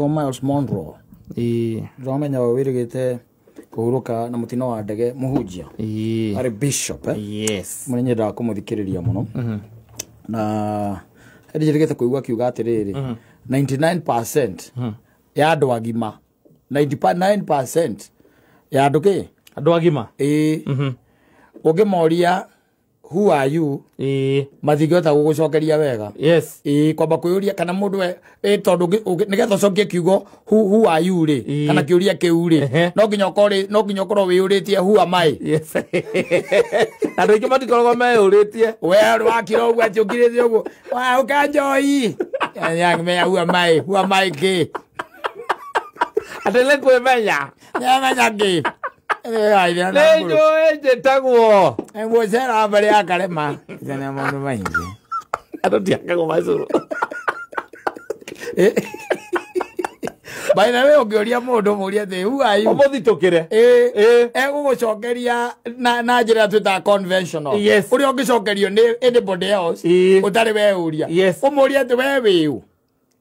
Miles Monroe. Ndĩramenya we wĩrĩgĩte kũhurũka na mũtino wa ndege mũhunjia. Arĩ bishop, eh? Yes. Mũrĩ nyendaga kũmũthikĩrĩria mũno. Na hĩndĩ njĩrĩgĩte kũigua akiuga atĩrĩrĩ, 99% ya andũ agima, 99% ya andũ kĩ? Andũ agima. Ĩĩ. Ũngĩmoria who are you, matingĩhota gũgũcokeria wega. Yes. Ĩĩ, kwamba kwĩyũria kana mũndũ we ĩ tondũ nĩgetha ũcokie kiugo who are you rĩ, kana kĩũria kĩu rĩ, no nginya ũkorwo wĩyũrĩtie who am I. Yes. Andũ aingĩ matikoragwo meyũrĩtie. We wakira ũguo atĩ ũkirĩte ũguo wa ũkanjoi menya who am I, who am I kĩ? Atĩ nĩ kwĩmenya. Nĩamenya kĩ? Nĩ njũĩ njĩtagwo. Mũcera mbere ya karema nĩ maũndũ maingĩ. Andũ tiakagwo macũrũ. By the way, ũngĩũria mũndũ mũũrie atĩ who are you? Ũmũthitũkĩre. Ĩĩ, egũgũcokeria na njĩra twĩtaga conventional. Yes. Ũrĩa ũngĩcokerio nĩ anybody else ũtarĩ weyũria. Yes. Ũmũrie atĩ we wĩũ.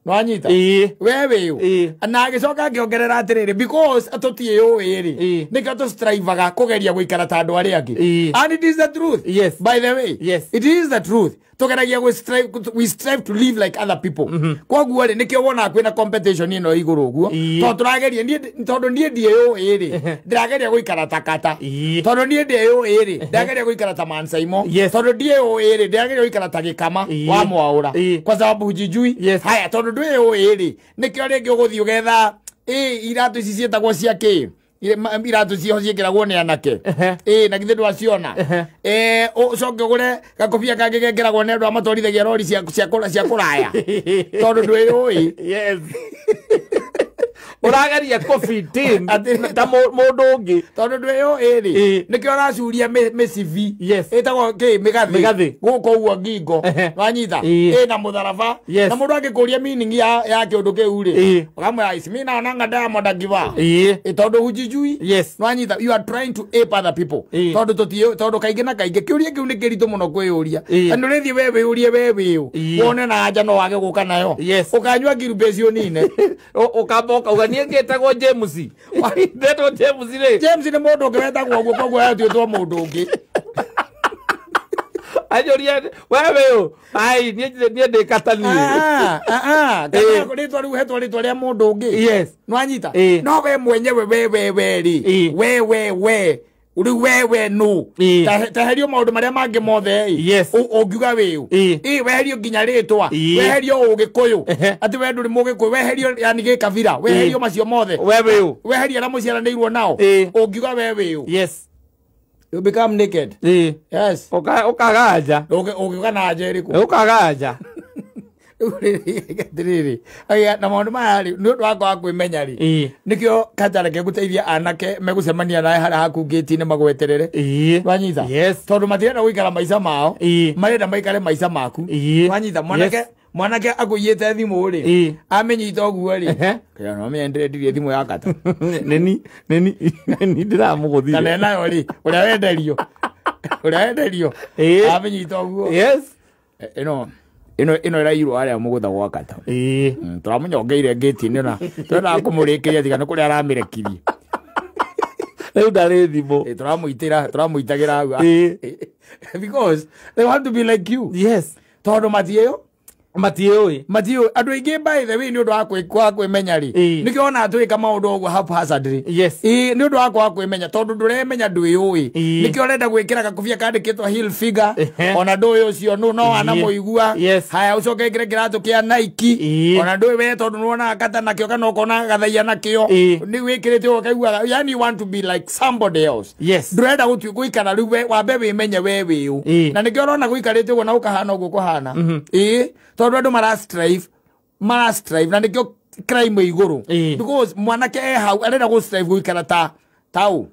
Nĩwanyita? Ĩĩ. We wĩũ. Ĩĩ. Na agĩcoka akĩongerera atĩrĩrĩ, because tũtiĩyũĩ rĩ, nĩkĩo tũstrivaga kũgeria gũikara ta andũ arĩa angĩ. Ĩĩ. And it is the truth. Yes. By the way. Yes. It is the truth. Tũgeragia gũ strive, we strive to live like other people. Koguo rĩ, nĩkĩo wonaga kwĩna competition ĩno igũrũ ũguo. Ĩĩ. Tondũ tũrageria, tondũ niĩ ndiĩyũĩ rĩ, ndĩrageria gũikara ta kata. Ĩĩ. Tondũ niĩ ndiĩyũĩ rĩ, ndĩrageria gũikara ta Mansaimo. Yes. Tondũ ndiĩyũĩ rĩ, ndĩrageria gũikara ta Gĩkama Ĩĩ. wa Mwaũra. Ĩĩ. Kwa sababu hujijui. Yes. Haya, tondũ ndwĩyũĩ rĩ, nĩkĩo rĩngĩ ũgũthiĩ ũgetha, iratũ ici ciĩtagwo cia kĩ? Iratũ ciho ciĩkĩragwo nĩ anake. Ehe. Ĩĩ, na githĩ ndwaciona? Ehe. Ũcoke ũgũre gakobia kangĩ gekĩragwo nĩ andũ arĩa matwarithagia rori cia kũraya. Tondũ ndwĩyũĩ. Yes. Ũrageria kũ-fit in ta mũndũ ũngĩ. Tondũ ndwĩyũĩ rĩ, Ĩĩ. nĩkĩo ũracuria mĩcibi. Yes. Ĩtagwo kĩ? Mĩgathĩ. Mĩgathĩ. Gũkũ ũguo ngingo. Ehe. Wanyita? Ĩĩ. Ĩna mũtharaba. Yes. Na mũndũ angĩkũria meaning ya kĩũndũ kĩu rĩ, Ĩĩ. ũkamwĩra ici mi naonanga Diamond akivaa. Ĩĩ. Ĩ, tondũ hujijui. Yes. Nwanyita, you are trying to ape other people. Ĩĩ. Tondũ tũtiĩ, tondũ kaingĩ na kaingĩ kĩũria kĩu nĩ kĩritũ mũno kwĩyũria. Ĩĩ. Na nĩ ũrĩthiĩ we wĩyũrie we wĩũ. Ĩĩ. Wone na anja no wage gũka nayo. Yes. Ũkanyua ngiruba icio nine. Ũkamba ũkauga niĩ ngĩtagwo James. Ndetwo James rĩ. James nĩ mũndũ ũngĩ wetagwo ũguo, koguo atuĩtwo mũndũ ũngĩ. Anjũrie we wĩũ. Ai, niĩ ndĩ kata niĩ. Ah, ah, ah. Ĩĩ. Kana rĩtwa rĩu hetwo rĩtwa rĩa mũndũ ũngĩ. Yes. Nwanyita? Ĩĩ. No we mwenyewe we we we rĩ. Ĩĩ. We we we. Rĩu we we nũ. Ĩĩ. Teherio maũndũ marĩa mangĩ mothe ĩ. Yes. Ũngiuga wĩũ. Ĩĩ. Ĩĩ, weherio nginya rĩtwa. Ĩĩ. Weherio ũgĩkũyũ. Ehe. Atĩ we ndũrĩ mũgĩkũyũ, weherio yani gĩkabira, weherio Ĩĩ. macio mothe. We wĩũ. Weherio arĩa mũciaranĩirwo nao. Ĩĩ. Ũngiuga we wĩũ. Yes. You become naked. Ĩĩ. Yes. Ũkaga anja. Ũngĩuga na anja ĩrĩkũ? Ũkaga anja. Atĩrĩrĩ, aya, na maũndũ maya rĩ, nĩ ũndũ wa kwaga kwĩmenya rĩ, Ĩĩ. nĩkĩo kanja reke ngũteithia anake megũcemania nawe harĩa haku ngĩti-inĩ magweterere. Ĩĩ. Wanyita? Yes. Tondũ matirenda gũikara maica mao, Ĩĩ. marenda maikare maica maku. Ĩĩ. Wanyita? Mwanake, Yes. mwanake akũiyĩte thimũ rĩ, Ĩĩ. amĩnyita ũguo rĩ, Ehe. kĩra no amenye ndĩrendirie thimũ ya kata. Nĩni ndĩramũgũthire. Kana enayo rĩ, ũrĩa wenderio. Ũrĩa wenderio. Ĩĩ. Amĩnyita ũguo. Yes. Ĩno ĩraiyirwo harĩa mũgũtha gwa kata. Ĩĩ. Tũramũnyongeire ngĩti-inĩ na twendaga kũmũrĩkĩria tiga nĩ kũrĩa aramĩrekirie. Rĩu ndarĩ thimũ. Ĩ, tũramũitĩra, tũramũitagĩra hau. Ĩĩ. Because they want to be like you. Yes. Tondũ matiĩyo. Matiĩũĩ. Matiĩũĩ. Andũ aingĩ by the way nĩ ũndũ wa kwaga kwĩmenya rĩ. Ĩĩ. Nĩkĩo wonaga twĩka maũndũ ũguo haphazardly. Yes. Ĩĩ, nĩ ũndũ wa kwaga kwĩmenya tondũ ndũremenya ndwĩũĩ. Ĩĩ. Nĩkĩo ũrenda gwĩkĩra gakobia kandĩkĩtwo heel figure. Ehe. Ona ndũĩ ũcio nũ no Ĩĩ. wanamũigua. Yes. Haya ũcoke wĩkĩre kĩratũ kĩa Nike. Ĩĩ. Ona ndũĩ we tondũ nĩwonaga kata nakĩo kana ũkona gathaia nakĩo. Ĩĩ. Nĩ wĩkĩrĩte ũguo ũkaiguaga, yani you want to be like somebody else. Yes. Ndũrenda gũikara rĩu we wambe wĩmenye we wĩũ. Ĩĩ. Na nĩkĩo ũrona gũikarĩte ũguo na ũkahana ũguo kũhana. Ĩĩ, tondũ andũ mara strive na nĩkĩo crime ĩ igũrũ. Ĩĩ. Because mwanake e hau arenda gũ strive gũikara ta tau.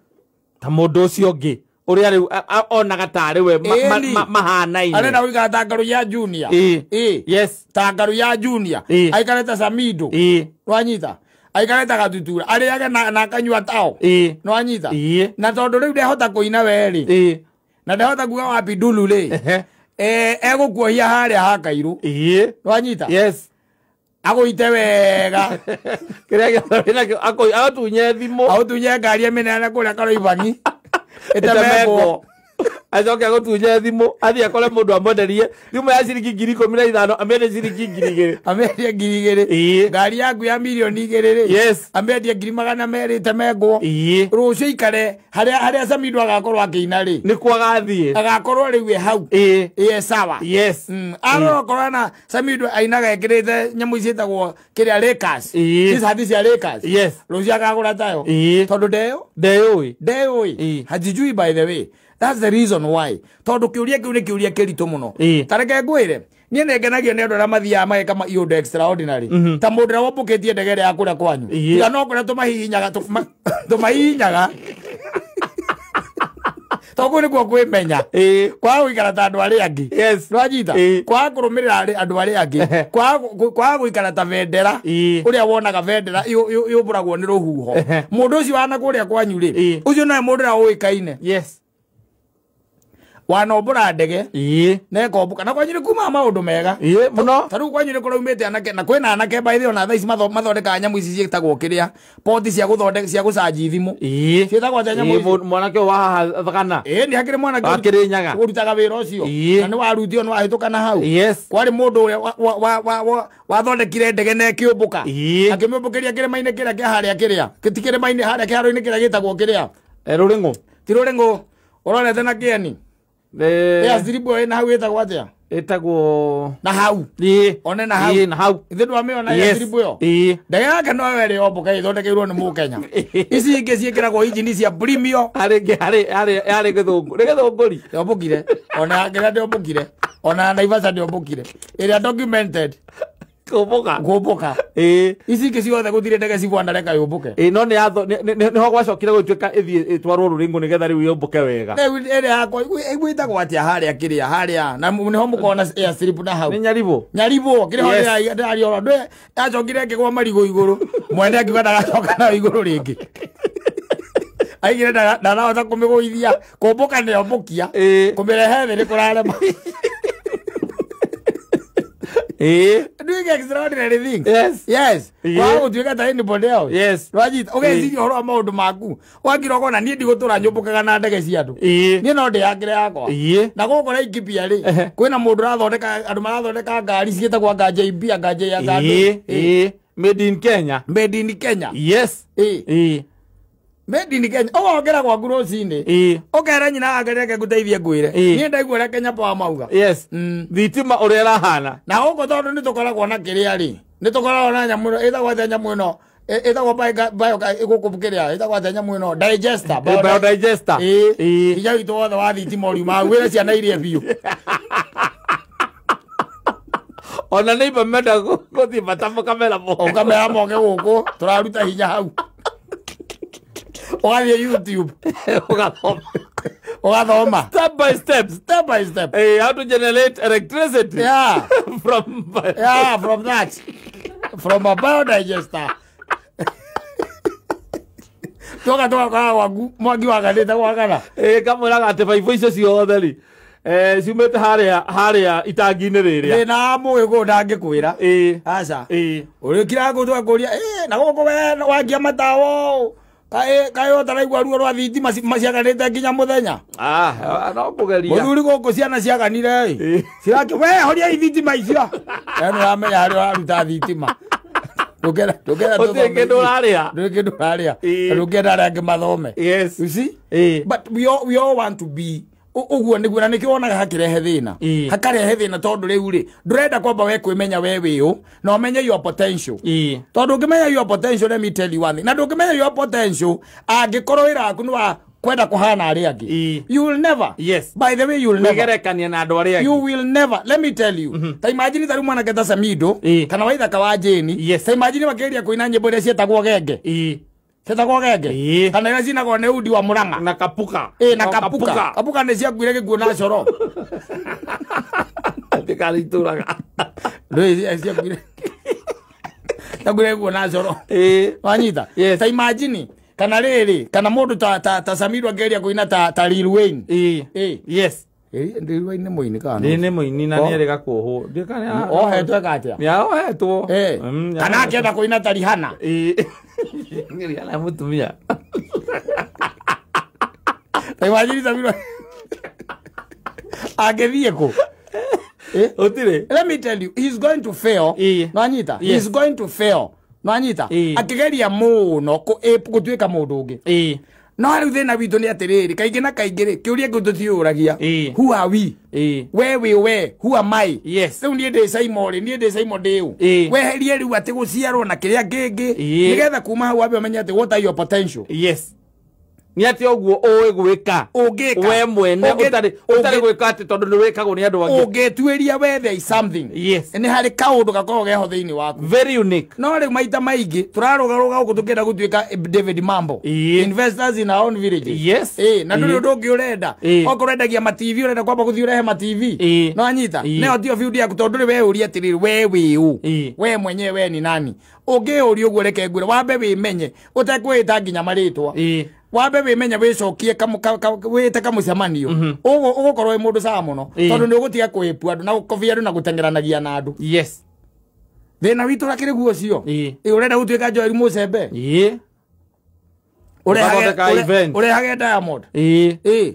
Ta mũndũ ũcio ũngĩ ũrĩa rĩu onaga tarĩ we Ĩni. mahanaine. Arenda gũikara ta ngaru ya Junior. Ĩĩ. Ĩĩ. Yes. Ta ngaru ya Junior. Ĩĩ. Aikare ta Samido. Ĩĩ. Nwanyita? Aikare ta Gatutura. Arĩage na akanyua tao. Ĩĩ. Nwanyita? Ĩĩ. Na tondũ rĩu ndehota kũina we rĩ. Ĩĩ. Na ndehota kuga wapi ndulu rĩ. Ehe. Egũkuohia harĩa ha Kairũ. Ĩĩ. Nwanyita? Yes. Agũite wega. Kĩrĩa gĩothe wĩnakĩo agũtunye thimũ. Agũtunye ngari ĩmĩneane kũrĩa Karoibangi. Ĩtemengwo. Acoke agũtunye thimũ athiĩ akore mũndũ amwenderie thimũ ya ciringi 15,000 amĩendie ciringi 2,000. Amĩendie 2,000. Ĩĩ. Ngari yaku ya 2,000,000 rĩ. Yes. Amĩendie 200,000 ĩtemengwo. Ĩĩ. Rũciũ ikare harĩa Samido agakorwo akĩina rĩ. Nĩkuo agathiĩ. Agakorwo rĩu e hau. Ĩĩ. Ĩĩ sawa. Yes. Arora okorwo na Samido ainaga ekĩrĩte nyamũ ici ciĩtagwo kĩrĩa Lakers. Ĩĩ. Cicati cia Lakers. Yes. Rũciũ akagũra tayo. Ĩĩ. Tondũ ndeyo. Ndeyũĩ. Ndeyũĩ. Ĩĩ. Hajijui by the way. That's the reason why. Tondũ kĩũria kĩu nĩ kĩũria kĩritũ mũno. Ĩĩ. Ta reke ngwĩre, niĩ nĩngenagio nĩ andũ arĩa mathiaga mageka iũndũ extraordinary. Ta mũndũ ũrĩa wombũkĩtie ndege ĩrĩa ya kũrĩa kwanyu. Ĩĩ. Tiga no kũrĩa tũmahihinyaga, tũmahihinyaga. Tondũ kũu nĩkuo kwĩmenya. Ĩĩ. Kwaga gũikara ta andũ arĩa angĩ. Yes. Nĩwanyita? Ĩĩ. Kwaga kũrũmĩrĩra andũ arĩa angĩ. Kwaga gũikara ta bendera. Ĩĩ. Ũrĩa wonaga bendera yũmbũragwo nĩ rũhuho. Mũndũ ũcio wana kũrĩa kwanyu rĩ, Ĩĩ. ũcio nowe mũndũ ũrĩa ũĩkaine. Yes. Wanombũra ndege. Ĩĩ. Na ĩkombũka. Na kwanyu nĩ kumaga maũndũ mega. Ĩĩ, mũno. Ta rĩu kwanyu nĩ kũraumĩte anake, na kwĩna anake by the way, ona thaa ici mathondekaga nyamũ ici ciĩtagwo kĩrĩa, poti cia gũthondeka, cia gũcanji thimũ. Ĩĩ. Ciĩtagwo atĩa nyamũ Ĩĩ, ici? mwanake ũyũ wa haha Thagana. Ĩĩ, nĩ hakĩrĩ mwanake Wa Kĩrĩnyaga. ũrutaga wĩra ũcio. Ĩĩ. Na nĩ warutio, nĩ wahĩtũka na hau. Yes. Kwarĩ mũndũ ũrĩa wathondekire ndege na ĩkĩũmbũka. Ĩĩ. Akĩmĩũmbũkĩria kĩrĩma-inĩ kĩrĩa kĩa harĩa kĩrĩa. Ti kĩrĩma-inĩ, harĩa kĩharo-inĩ kĩrĩa gĩtagwo kĩrĩa. Rũrĩng'ũ. Ti rũrĩng'ũ. Ũrorete na kĩeni. Ya thiribu ĩna hau ĩtagwo atĩa? Ĩtagwo Na hau. Ĩĩ. One na hau. Ĩĩ, na hau. Ithe ndwamĩona ya Yes. thiribu ĩyo? Ĩĩ. Ndege yake no yo ĩrĩ yombũka ĩthondekeirwo nĩ Mũkenya. Ici ingĩ ciĩkĩragwo injini cia premium. Harĩ gĩthũngũ. Nĩ gĩthũngũri. Ndĩombũkire. Ona kĩrĩa ndĩombũkire. Ona Naivasha ndĩombũkire. Ĩrĩa documented. Kũmbũka. Kũmbũka. Ĩĩ. Ici ingĩ ciothe gũtirĩ ndege cibwanareka yũmbũke. Ĩĩ, no nĩho gwacokire gũtuĩka ĩthiĩ ĩtwarwo rũrĩngũ nĩgetha rĩu yũmbũke wega. Rĩu ĩrĩa yakwa ĩgwĩtagwo atĩa harĩa kĩrĩa harĩa na nĩho mũkona airstrip na hau. Nĩ Nyaribũ. Nyaribũ, kĩrĩa ho Yes. ndĩraria ũhoro. Ndũĩ yacokire ĩkĩgwa marigũ igũrũ. Mwene akiuga ndagacoka nayo igũrũ rĩngĩ. Aigire ndarahota kũmĩgũithia. Kũmbũka nĩombũkia. Ĩĩ. Kũmĩrehe thĩ nĩ kũrarema. Ĩĩ. Doing extraordinary things. Yes. Yes. Ĩĩ. Kwaga gũtuĩka ta anybody else. Yes. Ndwanyita, ũgeciria ũhoro wa maũndũ maku. Wakira ũkona niĩ ndigũtũra nyũmbũkaga na ndege cia andũ. Ĩĩ. Niĩ no ndĩyakĩre yakwa. Ĩĩ. Na gũkũ Laikipia rĩ, kwĩna mũndũ ũrathondeka, andũ marathondeka ngari ciĩtagwo anga JB, anga J, anga Ĩĩ. ndũ. Ĩĩ. Made in Kenya. Made in Kenya. Yes. Ĩĩ. Ĩĩ. Made in Kenya. Ũgokĩra gwaku rũcinĩ. Ĩĩ. Ũkera nyina wake reke ngũteithie ngwĩre. Ĩĩ. Niĩ ndaigua ũrĩa Kenya Power mauga. Yes. Thitima ũrĩa ĩrahana. Na gũkũ tondũ nĩ tũkoragwo na kĩrĩa rĩ, nĩ tũkoragwo na nyamũ ĩno, ĩtagwo atĩa nyamũ ĩno? Ĩtagwo bio gũkũ kĩrĩa, ĩtagwo atĩa nyamũ ĩno? Digester. Biodigester. Ĩĩ. Ĩĩ. Hinya witũ wothe wa thitima ũriuma wĩre ciana irie biũ. Ona neighbor menda gũthiĩ bata mũkamera moke. Ũkamera moke gũkũ, tũraruta hinya hau. Ũgathiĩ YouTube. Ũgathoma. Ũgathoma. Step by step. Step by step. Hey, how to generate electricity. Yeah. From Yeah, from that. From a biodigester. Toka toka kwa wagu mwaki waganĩte gwakana. Kamwĩraga atĩ baibũ icio ciothe rĩ, ciumĩte harĩa itangi-inĩ rĩrĩa. Thĩna wa mũgĩkũyũ ndangĩkwĩra. Ĩĩ. Aca. Ĩĩ. Ũrĩkiraga kũu tũgakũria, na gũkũ we wakia matawa ũũ. Kaĩ ũtaraigua ruo rwa thitima ciaganĩte nginya mũthenya. No kũgeria. Mũthuri gũkũ ciana ciaganire ĩ. Ĩĩ. Cirakĩ, we horia thitima icio. We nĩũramenya harĩa ũraruta thitima. Ndũngĩenda Gũtirĩ kĩndũ ũrarĩa. Ndũrĩ kĩndũ ũrarĩa. Ĩĩ. Ndũngĩenda arĩa angĩ mathome. Yes. You see? Ĩĩ. But we all want to be ũguo nĩguo na nĩkĩo wonaga hakĩrehe thĩna. Ĩĩ. Hakarehe thĩna tondũ rĩu rĩ, ndũrenda kwamba we kwĩmenya we wĩ ũ, na ũmenye your potential. Ĩĩ. Tondũ ũngĩmenya your potential, let me tell you one thing. Na ndũngĩmenya your potential, angĩkorwo wĩra waku nĩ wa kwenda kũhana arĩa angĩ. Ĩĩ. You will never. Yes. By the way, you will never. Kwĩgerekania na andũ arĩa angĩ. You will never. Let me tell you. Ta imagine ta rĩu mwanake ta Samido, Ĩĩ. kana Waithaka wa Jane. Yes. Ta imagine makĩgeria kũina nyĩmbo iria ciĩtagwo genge. Ĩĩ. Ciĩtagwo genge. Ĩĩ. Kana iria cinagwo nĩ Udi wa Mũrang'a. Na Kapuka. Ĩĩ, na Kapuka. Kapuka nĩ ciakuire gĩkuũ na coro. Ndĩkaritũraga. Ndũĩ ciakuire. Ciakuire gĩkuũ na coro. Ĩĩ. Wanyita? Yes. Ta imagine kana rĩrĩ, kana mũndũ ta Samido angĩgeria kũina ta Lil Wayne. Ĩĩ. Ĩĩ. Yes. Ndĩ mũini kana nĩ mũini na nĩ erĩga kuohwo ohetwo eka atĩa nĩ ohetwo kana akĩenda kũina ta Rihanna Rihanna mũtumia ta imagine Sabiro angĩthiĩ kũ Utire. Let me tell you, he's going to fail. Nwanyita. He's going to fail. Nwanyita. Akigeria muno gutuika mundu ungi. No riu thina witu ni atiriri kaingi na kaingi ri kiuria kiu tutiuragia. Who are we? Where we were? Who am I? Yes. Riu nie ndi Simon ri, nie ndi Simon ndiu. Weherie riu ati guciarwo na kiria ngingi nigetha kuma hau wambe umenye ati what are your potential. Yes. Ni ati oguo uwi gwika ungika we mwene utari gwika ati tondu ni wikagwo ni andu angi ungituiria we there is something. Yes. Ni hari kaundu gakorwo geho thiini waku very unique. No riu maita maingi turarugaruga guku tukienda gutuika David Mambo. Investors in our own villages. Yes. Na nduri undu ungi urenda okorwo endagia ma TV urenda kwamba guthii urehe ma TV no anyita neo tio field yaku tondu ri we uria atiriri we wiu we mwenyewe we ni nani ungiuria uguo reke ngwire wambe wimenye utekwita nginya maritwa wambe wimenye wicokie wite kamucemanio ugukorwo wi mundu sawa muno tondu ni ugutiga kwipua andu na gukovia andu na gutengeranagia na andu. Yes. Thina witu rakiri guo cio urenda gutuika Joel Mucembe urehage Diamond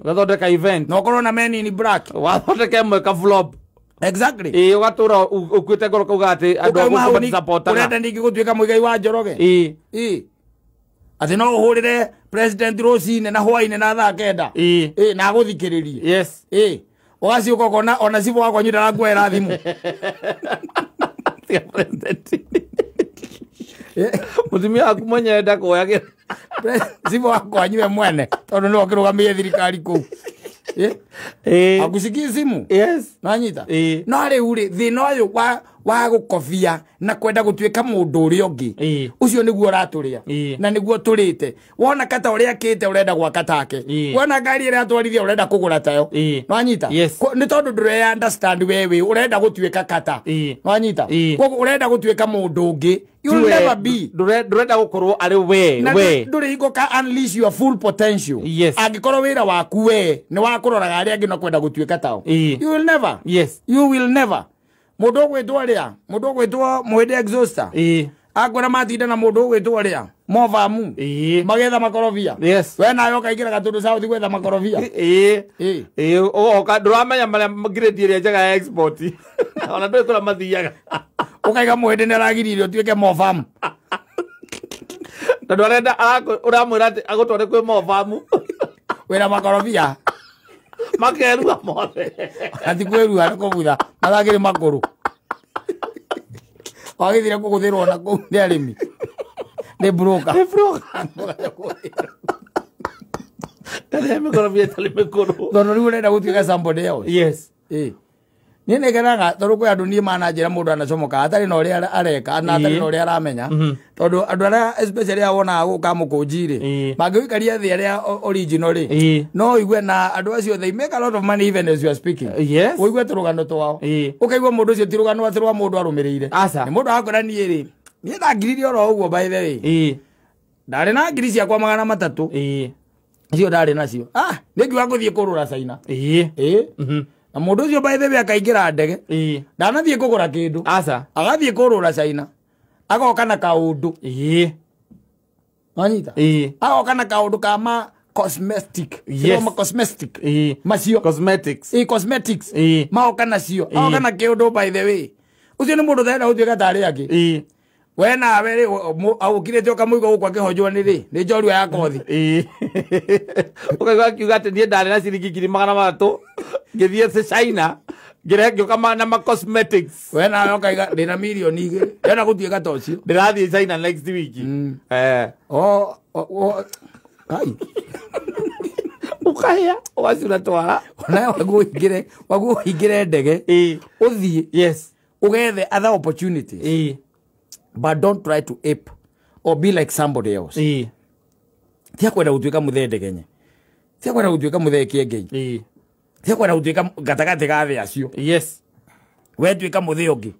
ugathondeka event na ukorwo na Men in Black wathondeka ĩmwe ka flop. Exactly. Ugatura ukuite ngoro kauga ati andu agũkũmatisapotaga urenda ningi gutuika Muigai wa Njoroge ati no uhurire president rocine na hwaine na thaa 9 na aguthikiririe. Yes. Ugaciuka ukona ona cibo wakwa nyu ndarakuoera thimu tiga president mutumia waku mwenyewe ndakuoyagĩra cibo wakwa nyue mwene tondu niwe ũkĩrũgamĩire thirikari kũu agucikie simu. Yes. Nanyita no riu ri thina uyu wa gukobia na kwenda gutuika mundu uria ungi ucio niguo uraturia na niguo turite wona kata uria akite urenda gwaka take wona ngari iria atwarithia urenda kugura tayo nwanyita ni tondu ndure understand wewe urenda gutuika kata nwanyita koguo urenda gutuika mundu ungi. You'll never be. Ndurenda gukorwo ari we we nduri hingo ka unleash your full potential. Yes. Angikorwo wira waku we ni wakuroraga aria angi no kwenda gutuika tao. You will never. Yes. You will never. Mundu ugwitwo ria mundu ugwitwo Muhindi Exhauster akwira matinda na mundu ugwitwo ria Movamu magetha makorobia. Yes. We nawe ukaingira Gatundu South gwetha makorobia. Ugoka nduramenya maria grade iria njega ya export ona ndui kuria mathiaga ukaiga Muhindi ni aragiririe utuike Movamu tondu arenda uramwira ati agutware kwi Movamu wira makorobia makerua mothe ati kwirua ni kubutha mathagiri makuru wagithire kuguthirwo na kuu ni arimi ni broker ni broker tene mikorobia itari mikuru tondu riu urenda gutuika somebody else. Yes. Ni nĩngenaga tondũ kwĩ andũ niĩ mananjĩra mũndũ anacomoka atarĩ na ũrĩa areka na atarĩ na ũrĩa aramenya tondũ andũ arĩa especially arĩa wonaga gũka mũkũnji rĩ mangĩũikaria thĩ arĩa original rĩ no ũigue na andũ acio they make a lot of money even as you are speaking. Yes. Ũigue tũrũgano twao ũkaigua mũndũ ũcio ti rũgano atĩ rwa mũndũ arũmĩrĩire nĩ mũndũ akwĩra niĩ rĩ niĩ ndangiririe oro ũguo by the way ndarĩ na ngiri ciakwa 300 icio ndarĩ nacio nĩ ngiuga ngũthiĩ kũrũra China na mundu ucio by the way akaingira ndege ndanathie kugura kindu agathie kurura China agoka na kaundu wanyita agoka na kaundu kama cosmetic. Yes. Ma cosmetic macio cosmetics cosmetics maoka nacio agoka na kiundu by the way ucio ni mundu thenda gutuika tari angi we nawe ri aukirite ukamuigua guku akihonjwo ni ri ni njorua ya kothi ukaigua akiuga ati niĩ ndarĩ na ciringi 300,000 ngĩthiĩ China ngĩũka na ma cosmetics we nawe ũkaiga ndĩna mirioni 2 ndĩrenda gũtuĩka ta ũcio ndĩrathiĩ China next week kai ukahĩa ũgacura twara onawe waguo ũingĩre ndege ũthiĩ yes ũgethe other opportunities but don't try to ape or be like somebody else. Tia kwenda gutuika muthee ndegenye tia kwenda gutuika muthee kiengei tia kwenda gutuika gatagati ga thĩ acio. Yes. We tuika muthee ungi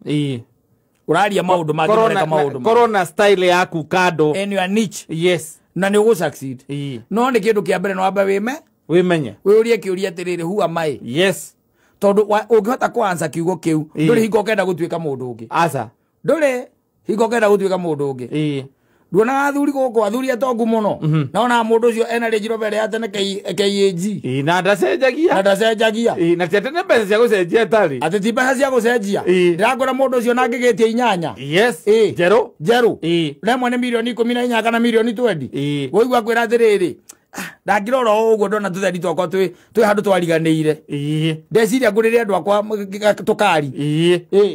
uraria maundu mangi mareka maundu corona style yaku kando and your niche. Yes. Na ni ugu succeed no ni kindu kia mbere no wambe wime Wimenye. Wĩũrie kĩũria atĩrĩrĩ, who am I? Yes. Tondũ ũngĩhota kũansa kiugo kĩu, ndũrĩ hingo ũkenda gũtuĩka mũndũ ũngĩ. Aca. Ndũrĩ hingo ũkenda gũtuĩka mũndũ ũngĩ. Nduonaga athuri gũkũ, athuri atongu mũno. Naona mũndũ ũcio ena Range Rover ya tene KAG. Na ndacenjagia. Na ndacenjagia. Na ti atĩ nĩ mbeca cia gũcenjia itarĩ. Atĩ ti mbeca cia gũcenjia. Ndĩrakwĩra mũndũ ũcio na angĩgĩtia 8. Yes. Njerũ. Njerũ. Remwe nĩ mirioni 14 kana mirioni 20. Wũigua kwĩra atĩrĩrĩ, ndangĩrora o ũguo ndona tũtheri twakwa twĩ handũ twariganĩire. Ndeciria ngũrĩre andũ akwa tũkari.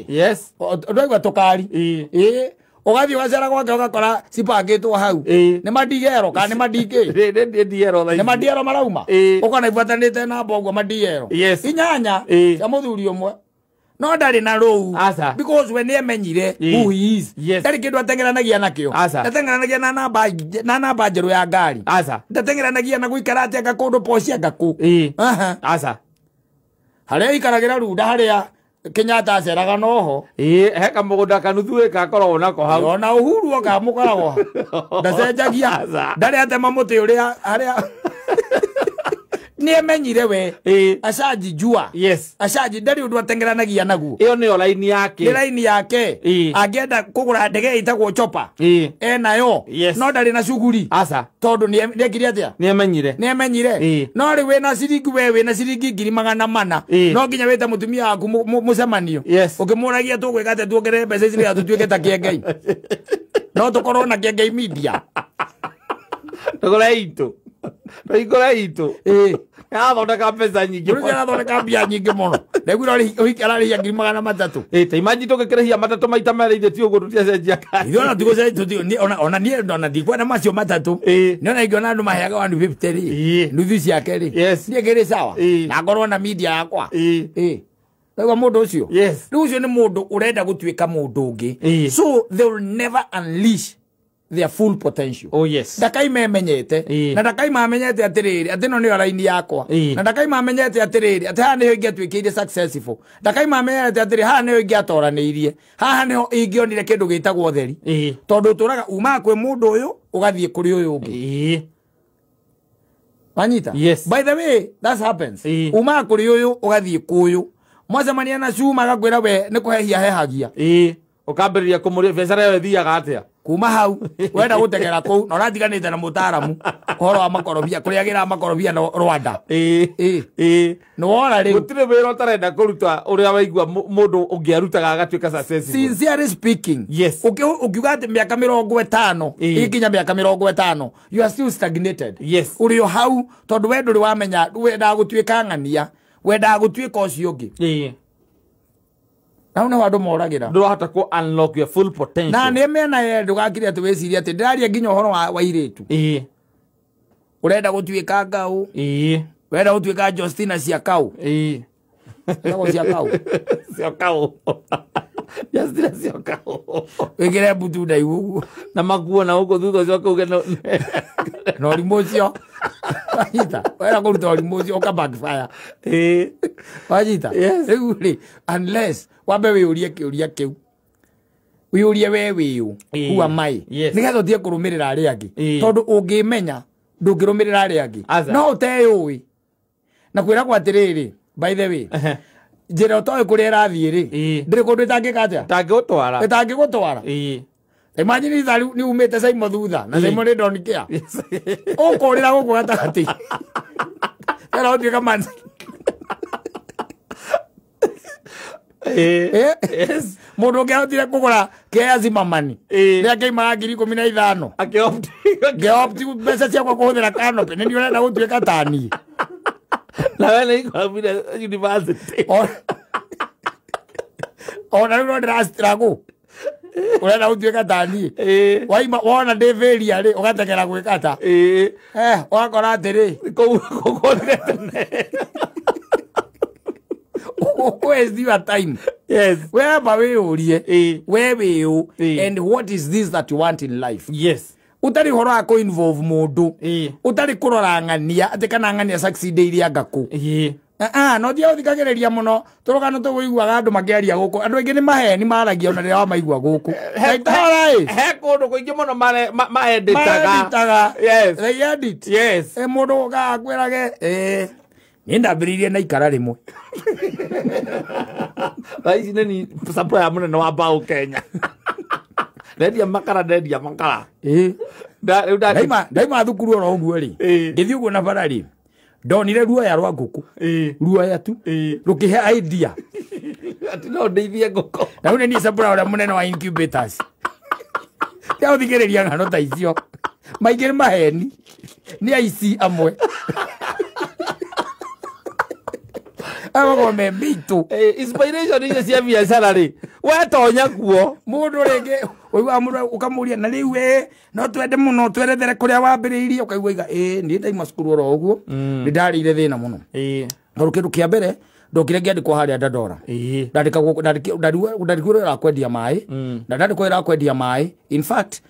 Yes. Ndwaigua tũkari. Ũgathiĩ ũgacera gwake ũgakora cipangĩtwo hau. Nĩ madigero kana nĩ madingĩ? Nĩ madiero marauma. Ũkona ibuatanĩte namba ũguo madiero. Yes. 8 cia mũthuri ũmwe. No ndarĩ na rũu. Because we nĩemenyire who he is. Ndarĩ kĩndũ ateng'eranagia nakĩo. Ndateng'eranagia na namba njerũ ya ngari. Ndateng'eranagia na gũikara atĩ anga kũndũ poci anga kũ. Aca. Harĩa aikaragĩra runda harĩa Kenyatta aceraga noho. He kamũgũnda kanuthu gakoragwo nako hau. Ona Uhuru oka mũkoragwo hau. Ndacenjagia. Ndarĩ atema mũtĩ ũrĩa harĩa nĩemenyire we. Acajijua. Yes. Acaji ndarĩ ũndũ ateng'eranagia naguo. Ĩyo nĩyo raini yake. Nĩ raini yake. Angĩenda kũgũra ndege ĩtagwo chopper. Enayo. Yes. No ndarĩ na cuguri. Aca. Tondũ nĩekire atĩa? Nĩemenyire. Nĩemenyire. No rĩu wĩna ciringi we wĩna ciringi 400,000. No nginya wĩte mũtumia waku mũcemanio. Yes. Ũkĩmũragia tũgwĩka atĩa tuongerere mbeca ici nĩgetha tũtuĩke ta Kĩengei. No tũkorwo na Kĩengei media. Tũgũre itũ. Tũhingũre itũ. Arathondeka mbeca nyingĩ. Mũndũ arathondeka mbia nyingĩ mũno. Ndaiguire ũhiki ararĩhia 300,000. Ta imagine tũngĩkĩrĩhia matatũ maita merĩ ithuĩ ti ũguo tũtiacenjia ngari. Ithuĩ ona tigũcenjia, ona niĩ ona ndikwenda macio matatũ. Nĩ ona ingĩona andũ maheaga 150 rĩ. Nuthu ciake rĩ. Yes. Niĩ ngĩrĩ sawa. Na ngorwo na media yakwa. Ndaigua mũndũ ũcio. Yes. Rĩu ũcio nĩ mũndũ ũrenda gũtuĩka mũndũ ũngĩ. So they will never unleash their full potential. Oh yes. Ndakaima emenyete. Na ndakaima amenyete atĩrĩrĩ atĩ ĩno nĩyo raini yakwa. Na ndakaima amenyete atĩrĩrĩ atĩ haha nĩho ingĩatuĩkĩire successful. Ndakaima amenyete atĩrĩ haha nĩho ingĩatoranĩirie. Haha nĩho ingĩonire kĩndũ gĩtagwo ũtheri. Tondũ ũtũraga umaga kwĩ mũndũ ũyũ ũgathiĩ kũrĩ ũyũ ũngĩ. Wanyita? Yes. By the way, that happens. Umaga kũrĩ ũyũ ũgathiĩ kũyũ. Mwacemania na cuma agakwĩra we nĩ kũhehia hehagia. Ũkambĩrĩria kũmũria biacara ĩyo ĩthiaga atĩa. Kuma hau wenda gũtegera kũu na ũratiganĩte na mũtaaramu ũhoro wa makorobia kũrĩa agĩraga makorobia na Rwanda. Nĩ wona rĩu gũtirĩ wĩra ũtarenda kũruta ũrĩa waigua mũndũ ũngĩ arutaga agatuĩka successful. Sincerely speaking, yes. Ũkiuga atĩ mĩaka 50 ĩkinya mĩaka 50 you are still stagnated. Yes. Ũrĩ o hau tondũ we ndũrĩ wamenya wendaga gũtuĩka ng'ania, wendaga gũtuĩka ũcio ũngĩ. Nau nĩ andũ moragĩra. Ndũrahota kũ unlock your full potential. Na nĩ mena ye ndũgakire atĩ wĩcirie atĩ ndĩraria nginya ũhoro wa airĩtu. Ũrenda gũtuĩka ngau. Ũrenda gũtuĩka Justina Ciakau. Etagwo Ciakau. Ciakau. Justina Ciakau. Wĩkĩre mbutu ndaihu ũguo. Na makuo na gũkũ thutha ũcio ũkauge no. Na ũrimũ ũcio. Wanyita. Wenda kũruta ũrimũ ũcio ũka backfire. Wanyita. Yes. Rĩu rĩ, unless wambe wĩyũrie kĩũria kĩu. Wĩyũrie we wĩũ. Who am I? Yes. Nĩgetha ũtige kũrũmĩrĩra arĩa angĩ. Tondũ ũngĩmenya ndũngĩrũmĩrĩra arĩa angĩ. No ũteyũĩ. Na kwĩragwo atĩrĩrĩ, by the way, njĩra ũtoĩ kũrĩa ĩrathiĩ rĩ, ndĩrĩ kũndũ ĩtangĩka atĩa? Ĩtangĩgũtwara. Ĩtangĩgũtwara. Imagine itha rĩu nĩ umĩte Saimo thutha na Saimo nĩ don't care. Ũkũrĩra gũkũ gatagatĩ. Tena ũtuĩka man. Yes. Mũndũ ũngĩ ahotire kũgũra kĩa Zimmerman. Rĩrĩa kĩaimaga 15,000. Akĩopt. Ngĩopt mbeca ciakwa kũhũthĩra canopy. Nĩ niĩ ũrenda gũtuĩka ta niĩ. Na we nĩ ithomire university. Ona rĩu no ndĩra struggle. Ũrenda gũtuĩka ta niĩ. Waima wona ndĩ failure rĩ ũgategera gwĩka ta. Ũgakora atĩrĩ kũu kũgũrire tene. Waste your time. Yes. Wherever we ũrie, where we you, and what is this that you want in life? Yes. Utari horo wa kũ involve mũndũ. Utari kũrora ng'ania atĩ kana ng'ania succeed iria ngakũ. No thia uthikagiriria muno turugano tuguiguaga andu makiaria guku andu aingi ni maheni maragia ona riria wamaigua guku. He kundu kuingi muno maenditaga. Yes. They edit. Yes. Mundu ukaga akwirage ni ndambiririe na ikara rimwe. Thaa ici ni supplier munene wa mbao Kenya. Ndendia makara ndendia makara. Ndaima thukuru oro uguo ri. Ngithii uguo na bara ri. Ndonire ruoya rwa nguku. Ruoya tu. Rukihe idea. Ati no ndeithie nguku. Na riu ni supplier uria munene wa incubators. Tia uthikiriria ng'ano ta icio. Maingĩ nĩ maheni. Ni aici amwe. Ago me bitu. Inspiration icio cia biacara ri. Wetonya kuo. Mundu ringi uigua mundu ukamuria na riu no twende muno twerethere kuria wambiriirie ukaigua iga ni ndaima cukuru oro uguo ni ndarire thina muno. Tondu kindu kia mbere ndokire ngiandikwo haria Dandora. Ndandikagwo ndarigwo wira kwendia mai na ndandikwo wira kwendia mai in fact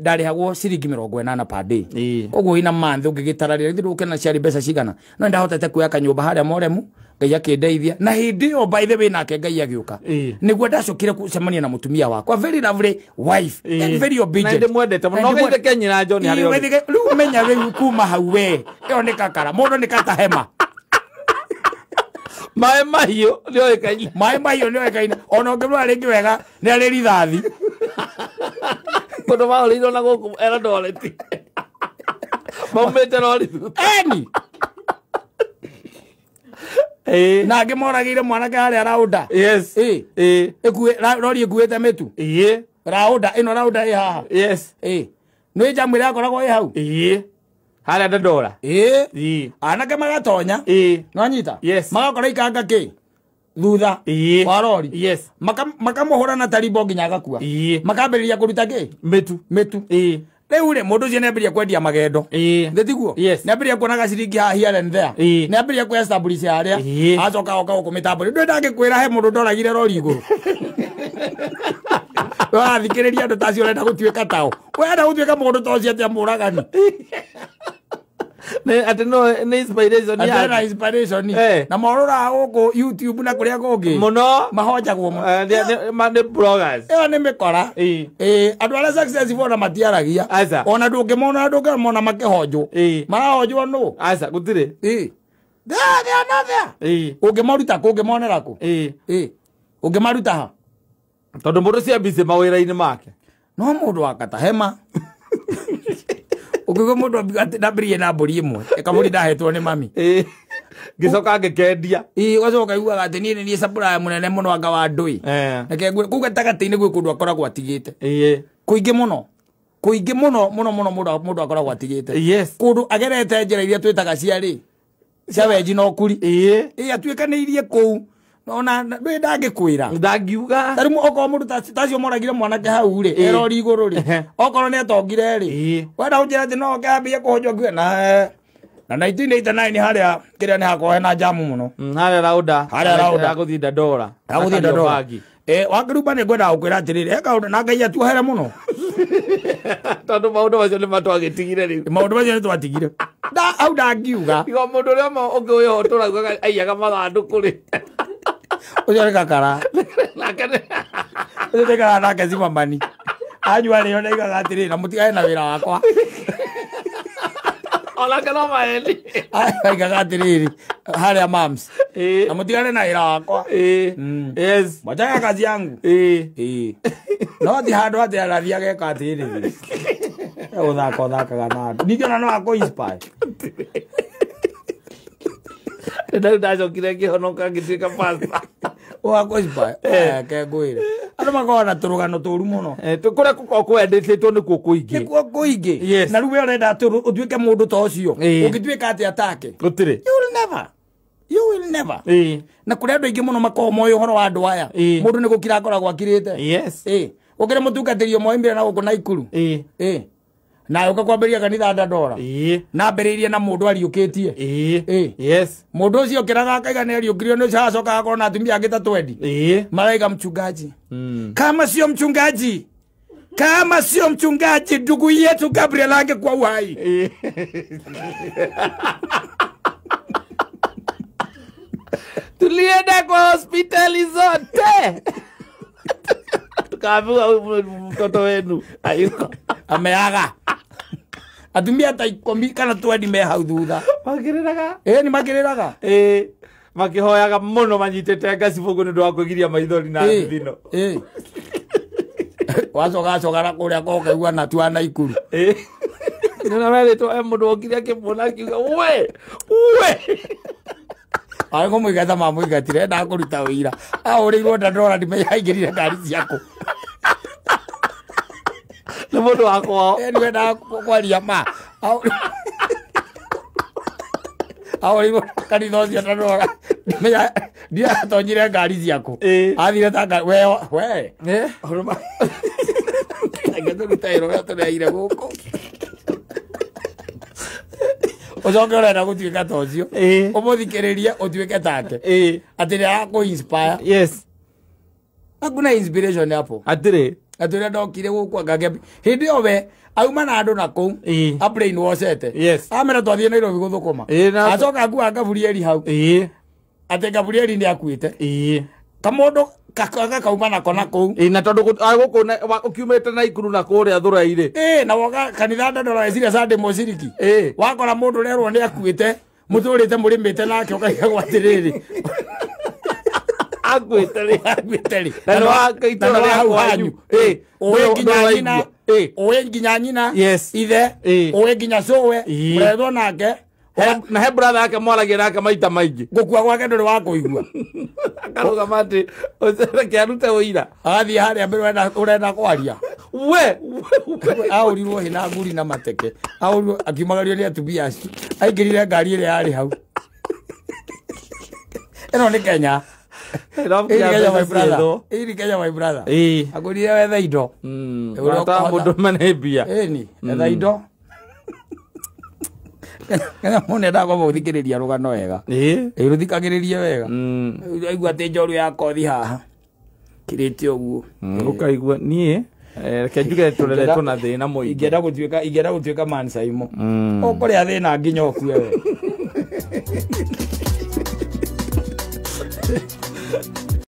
ndarihagwo ciringi 80 per day. Koguo ina month ungigitararia rithi ndukena ciari mbeca cigana no ndahotete kuoya kanyumba haria Moremu Ngai akindeithia na hindi yo by the way nake Ngai agiuka niguo ndacokire kucemania na mutumia wakwa very lovely wife and very obedient. Na ndimwendete muno gaitheke nyina John haria riu menya riu kuma hau we iyo ni kakara mundu ni katahema. Maĩ mahiũ nĩoĩkaine. Maĩ mahiũ nĩoĩkaine ona ũngĩmũrora rĩngĩ wega nĩ arĩ rithathi. Kũndũ mahũrĩirwo na gũkũ Eldoret. Maumĩte rori thutha. Eni. Na angĩ moragĩire mwanake harĩa Raunda. Yes. Rori ĩkuĩte mĩtu. Raunda ĩno Raunda ĩ haha. Yes. Nĩ njamu ĩrĩa akoragwo ĩ hau. Harĩa Dandora. Anake magatonya. Nĩwanyita? Yes. Magakora ikanga kĩ? Thutha wa rori. Yes. Makamũhũra na tarimbo nginya agakua. Makambĩrĩria kũruta kĩ? Mĩtu. Mĩtu. Rĩu rĩ mũndũ ũcio nĩambĩrĩria kwendia magendo. Nĩ tiguo? Nĩambĩrĩria kuonaga ciringi haha here and there. Nĩambĩrĩria kwĩ establish harĩa. Acoka oka gũkũ mĩtambo-inĩ. Ndũĩ ndangĩkwĩra he mũndũ ndoragire rori igũrũ. Wathikĩrĩria andũ ta acio ũrenda gũtuĩka tao. Wenda gũtuĩka mũndũ ta ũcio atĩa mũragani. Ati no nĩ inspiration ya. Ati na inspiration. Na morũraga gũkũ YouTube na kũrĩa kũngĩ. Mũno. Mahonjagwo mũno. Nĩ bloggers. Ĩyo nĩ mĩkora. Andũ arĩa successful ona matiaragia. Ona ndũngĩmona ndũngĩmona makĩhonjwo. Marahonjwo nũ? Aca gũtirĩ. They are not there. Ũngĩmaruta kũ ũngĩmonera kũ? Ũngĩmaruta ha? Tondũ mũndũ cia busy mawĩra-inĩ make. No mũndũ wa katahema. Ũkĩigua mũndũ ndambĩrĩirie na mbũri ĩmwe ĩkabũri ndahetwo nĩ mami. Ngĩcoka ngĩkendia. Ũgacoka ũkaiguaga atĩ niĩ nĩ niĩ supplier mũnene mũno anga wa ndũĩ. Reke ngwĩre kũu gatagatĩ-inĩ gwĩ kũndũ akoragwo atigĩte. Kũingĩ mũno. Kũingĩ mũno mũno mũno mũndũ akoragwo atigĩte. Kũndũ agerete njĩra iria twĩtaga cia rĩ. Cia wenji na ũkuri. Atuĩkanĩirie kũu. Ona ndũĩ ndangĩkwĩra. Ndangiuga. Ta rĩu okorwo mũndũ tacio moragire mwanake hau rĩ, erori igũrũ rĩ. Okorwo nĩ atongire rĩ. Wenda ũnjĩre atĩ no oke ambie kũhonjwo ngue na 1989 harĩa kĩrĩa nĩ hakoragwo hena jamu mũno. Harĩa Raunda. Harĩa Raunda. Gũthiĩ Dandora. Gũthiĩ Dandora. Wakĩrumba nĩ ngwendaga gũkwĩra atĩrĩrĩ, he kaũndũ na Ngai atuohere mũno. Tondũ maũndũ macio nĩ matwagĩtigire rĩu. Maũndũ macio nĩ twatigire. Hau ndangiuga. Tiga mũndũ ũrĩa ũngĩ ũyũ tũraugaga aiyaga mathandũkũ rĩ. Ũcio nĩ kakara. Ũcio nĩ kakara nake Zimmerman. Anyua rĩo ndaigaga atĩrĩrĩ na mũtigane na wĩra wakwa. Onake no maheni. Aigaga atĩrĩrĩ harĩa mams. Na mũtigane na wĩra wakwa. Yes. Mwachaga kazi yangu. No ti handũ atĩ arathiĩ ageka atĩrĩrĩ. Ũthaka ũthakaga na andũ. Ningĩ ona no akũ inspire. Rĩu ndacokire ngĩhonoka ngĩtuĩka pastor. Ũgakũ inspire. Reke ngwĩre. Andũ makoragwo na tũrũgano tũru mũno. Kũrĩa gũkoragwo kwendetwo nĩkuo kũingĩ. Nĩkuo kũingĩ. Na rĩu we ũrenda atĩ ũtuĩke mũndũ ta ũcio. Ũngĩtuĩka atĩa take? Gũtirĩ. You will never. You will never. Na kũrĩ andũ aingĩ mũno makoragwo moĩ ũhoro wa andũ aya. Mũndũ nĩ gũkira akoragwo akirĩte. Ũkĩrĩ mũtungatĩri ũmwe oimire na gũkũ Naikuru. Na ũka kwambĩrĩria kanitha Dandora. Na ambĩrĩirie na mũndũ ariũkĩtie. Mũndũ ũcio okĩraga akaiga nĩ ariũkirio nĩ ũcio acoka agakorwo na atumia angĩ ta twendi. Maraiga mchungaji. Kama sio mchungaji. Kama sio mchungaji ndugu yetu Gabriel angekuwa uhai. Tulienda kwa hospitali zote. Tukaambiwa huyu mtoto wenu hayuko. Ameaga. Atumia ta 10 kana 20 me hau thutha. Makĩrĩraga. Ĩ nĩ makĩrĩraga. Ĩ makĩhoyaga mũno manyitĩte ngacibũgũ nĩ ũndũ wa kwĩgiria maithori na thithino. Ĩ. Wacoka acoka na kũrĩa kokaigua na tua na ikuru. Ĩ. Nĩ werĩtwo he mũndũ wokire akĩmuona akiuga we we. Arĩ kũmũingata mamũingatire endaga kũruta wĩira. Ahũrĩirwo ndandora ndimenya aingĩrire ngari ciakũ. Nĩ mũndũ wa kwao. Ĩ nĩwendaga kwaria ma. Ahũrĩirwo kanitha ũcio ndandora ndimenya ndiatonyire ngari ciakũ. Athire ta ngari we we. Reke tũrute wĩra ũrĩa tũreheire gũkũ. Ũcoke ũrenda gũtuĩka ta ũcio. Ũmũthikĩrĩrie ũtuĩke take. Atĩ nĩ arakũ inspire. Yes. Hakuna inspiration hapo. Atĩrĩ. Atĩ ũrĩa ndokire gũkũ angake hĩndĩ ĩyo we auma na andũ na kũu a brainwashete. Yes. Amera twathiĩ Nairobi gũthũkũma. Acoka akua Gaburieli hau. Atĩ Gaburieli nĩ akuĩte. Kamũndũ gakauma nako na kũu. Ĩ na tondũ gũkũ ũkiumĩte na Ikuru na kũrĩa Thũrai-rĩ. Ĩ na woka kanitha ndandora weciria Sunday mũciriki. Wakora mũndũ ũrerwo nĩ akuĩte mũtũrĩte mũrĩmĩte nake ũkaigagwo atĩrĩrĩ. Akuĩte rĩ. Akuĩte rĩ. Na nĩ wa itũũra rĩa kwanyu. Ĩ ũĩ nginya nyina. Ũĩ nginya nyina. Yes. Ithe. Ũĩ nginya cũwe. Mũrerwo nake. Na he brother yake mwaragia nake maita maingĩ. Gũkua gwake ndũrĩ wa kũigua. Akarũgama atĩ reke arute ũira. Agathiĩ harĩa mbere ũrenda kwaria. We ahũrirwo hĩ na nguri na mateke. Ahũrirwo akiumagario nĩ atumia acio. Aingĩrire ngari ĩrĩa yarĩ hau. Ĩno nĩ Kenya. Ĩno Kenya my brother. Ĩĩ nĩ Kenya my brother. Agũrire wetha indo. Ũrĩa mũndũ mane mbia. Ĩni etha indo. Kenya mũndũ endaga kwamba gũthikĩrĩria rũgano wega. Ĩ rũthikagĩrĩrie wega. Aigua atĩ njoru ya kothi haha kirĩte ũguo. Ũkaigua niĩ reke njuge tũreretwo na thĩna mũingĩ. Ingĩenda gũtuĩka man Saimo. Ũkũrĩa thĩna nginya ũkue we.